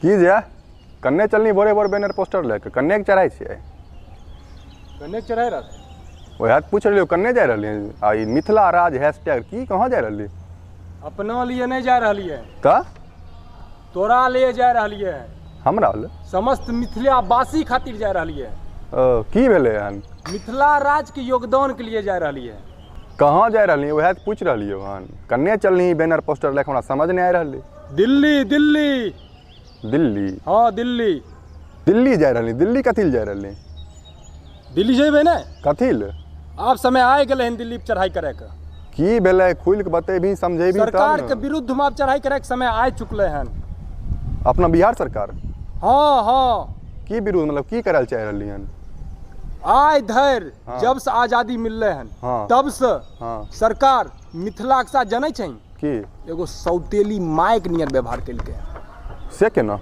की जे कन्ने चलनी भोरे भोर बैनर पोस्टर लए कऽ कन्ने के चढ़ाइ छियै? कन्ने चढ़ाइ रहल? वएह तऽ पूछि रहलियै, कन्ने जा रहलियै? आ ई मिथिला राज हैशटैग की, कहाँ जा रहलियै? अपना लिए नहि जा रहलियै। तऽ तोरा लिए जा रहलियै। हमरा ले? समस्त मिथिला वासी खातिर जा रहलियै। ओ, की भेलै हन? मिथिला राज्य के योगदान के लिए जा रहलियै। कहाँ जा रहलियै वएह तऽ पूछि रहलियै हन। कन्ने चलनी बैनर पोस्टर लए कऽ, हमरा समझ नहि आबि रहलै। दिल्ली, दिल्ली। दिल्ली? हाँ, दिल्ली। दिल्ली जा रहली? दिल्ली कथी लए जा रहली? दिल्ली जेबै ने? कथी ले? आब समय आबि गेलै हन दिल्ली पर चढ़ाई करैके। की भेलै, खुलि कऽ बतेबही, समझेबही तब। सरकार के ने विरुद्ध में आब चढ़ाई करैके समय आ चुकलै हन। अपना बिहार सरकार? हाँ हाँ। की विरुद्ध, मतलब की करल चाहि रहली हन? आइ धरि हाँ। जब से आजादी मिललै हन, तब से सरकार मिथिला के साथ जनै छै की? एगो सौतेली मायक नियर व्यवहार केलकै हन। से केना?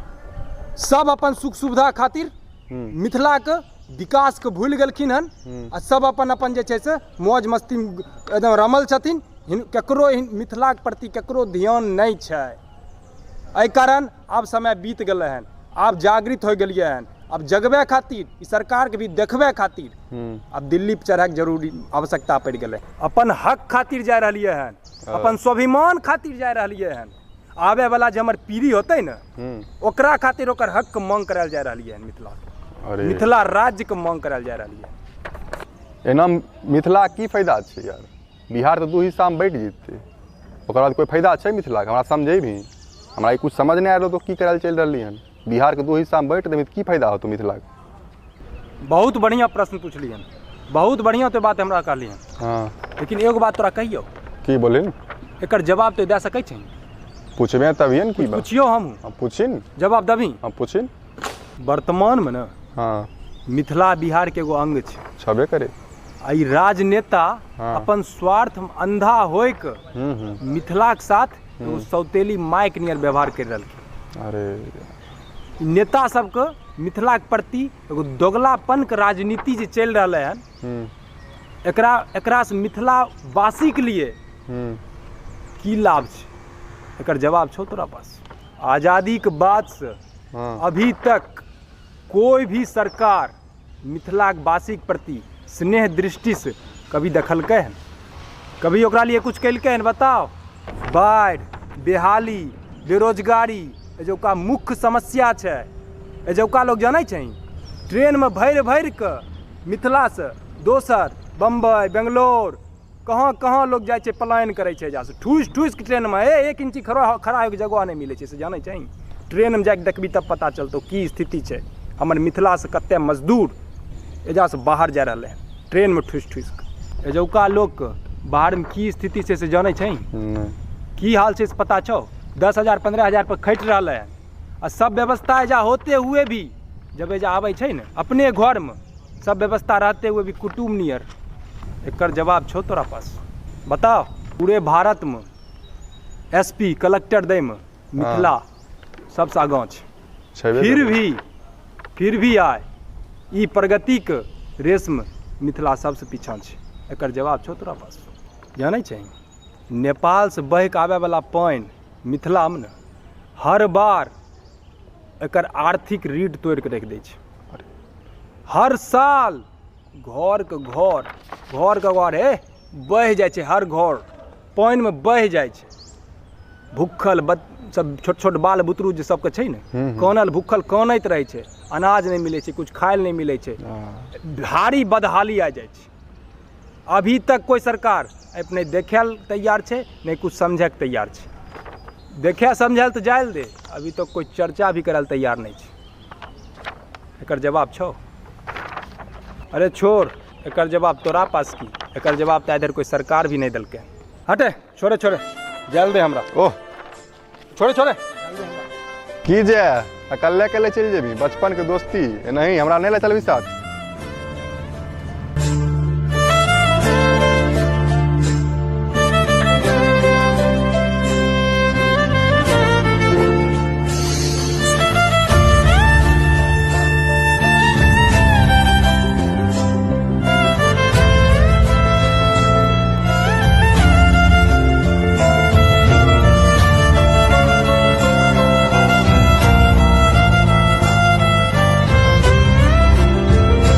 सब अपन सुख सुविधा खातिर मिथिला के विकास के भूलि गेलखिन हन आ सब अपन अपन जे छै से मौज मस्ती एकदम रमल छथिन। केकरो मिथिलाके प्रति केकरो ध्यान नहि छै। एहि कारण आब समय बीत गेलै हन, आब जागृत हो गेलियै हन। आब जगबै खातिर, ई सरकारके भी देखबै खातिर आब दिल्ली पर चढ़ैके जरूरी आवश्यकता पड़ि गेलै। अपन हक खातिर जा रहलियै हन, अपन स्वाभिमान खातिर जा रहलियै हन। आबै वाला जे हमर पीढ़ी होतै ने, ओकरा खातिर ओकर हक के मांग करायल जा रहलियै हन। मिथिला अरे, मिथिला राज्य के मांग करायल जा रहलियै हन। एना मिथिला की फायदा छै यार? बिहार तऽ दू हिस्सामे बँटि जेतै, ओकर बाद कोइ फायदा छै मिथिलाके? हमरा समझेबही, हमरा ई कुछ समझ नहि आबि रहल, तो की करल चलि रहली हन? बिहारके दू हिस्सामे बाँटि देबही तऽ की फायदा होतौ मिथिलाके? बहुत बढ़िया प्रश्न पुछली हन, बहुत बढ़िया तो बात हमरा कहली हन। लेकिन एगो बात तोरा कहियौ। की बोली ने? एकर जवाब तो दए सकै छै? पूछबे तभिए ने की बात। पुछियौ हम? हाँ, पूछी ने। जवाब देबही? हाँ, पूछी ने। वर्तमान में ने मिथिला बिहार के एगो अंग छै। छबे करे। आ ई राजनेता अपन स्वार्थ में अंधा होय के मिथिला के साथ एगो सौतेली मायक नियर व्यवहार करि रहलखिन। अरे, ई नेता सबके मिथिला के प्रति एगो दोगलापन के राजनीति जे चलि रहलै हन, एकरा एकरा से मिथिला वासी के लिए की लाभ छै? एकर जवाब छौ तोरा पास? आजादी के बाद से अभी तक कोई भी सरकार मिथिला के वासी के प्रति स्नेह दृष्टि से कभी देखलकै हन? कभी ओकरा लिए कुछ केलकै हन? बताओ। बाढ़ि, बेहाली, बेरोजगारी एजौका मुख्य समस्या छै। एजौका लोग जानै छै, ट्रेनमे भरि भरि कऽ मिथिलासँ दोसर बम्बई, बेंगलोर, कहाँ कहाँ लोग जाइ छै, पलायन करै छै एजासँ ठूसि ठूसि कऽ ट्रेनमे। ए एक इंची खड़ा खड़ा होइके जगह नहि मिलै छै, से जानै छै? ट्रेनमे जाके देखबही तब पता चलतौ की स्थिति छै। हमर मिथिलासँ कते मजदूर एजासँ बाहर जा रहलै हन ट्रेनमे ठूसि ठूसि कऽ। एजौका लोकके बाहरमे की स्थिति छै से जानै छै? नहि। की हाल छै से पता छौ? 10,000 15,000 पर खटि रहलै हन आ सब व्यवस्था एजा होते हुए भी जब एजा आबै छै ने, अपने घरमे सब व्यवस्था रहते हुए भी कुटुम्ब नियर। एकर जवाब छौ तोरा पास? बताओ। पूरे भारतमे एसपी, कलेक्टर दैमे मिथिला सबसँ आगाँ छै। छेबे फिर करे। भी आइ ई प्रगतिके रेसमे मिथिला सबसँ पीछाँ छै। एकर जवाब छौ तोरा पास? जानै छै, नेपालसँ बहि कऽ आबैवला पानि मिथिलामे ने हर बार एकर आर्थिक रीढ़ तोड़ि कऽ राखि दै छै। हर साल घरके घर, घरके घर हे बहि जाइ छै, हर घर पानिमे बहि जाइ छै। भूखल सब छोट छोट बाल बुतरू जे सबके छै ने, कानल भूखल कानैत रहै छै, अनाज नहि मिलै छै, किछु खाय लए नहि मिलै छै। भारी बदहाली आ जाइ छै। अभी तक कोइ सरकार अपने देखै लए तैयार छै नहि, कुछ समझैके तैयार छै। देखै समझै लए तऽ जाय लए दे, अभी तक कोइ चर्चा भी करै लए तैयार नहि छै। एकर जवाब छौ? अरे छोड़, एकर जवाब तोरा पास की? एकर जवाब तऽ इधर कोइ सरकार भी नहि देलकै। हटे, छोड़े छोड़े, जाय दे हमरा। ओह। छोड़े छोड़े। की जे अकल्ले अकल्ले चलि जेबही? बचपन के दोस्ती एनाही हमरा नहि ले चलबी साथ?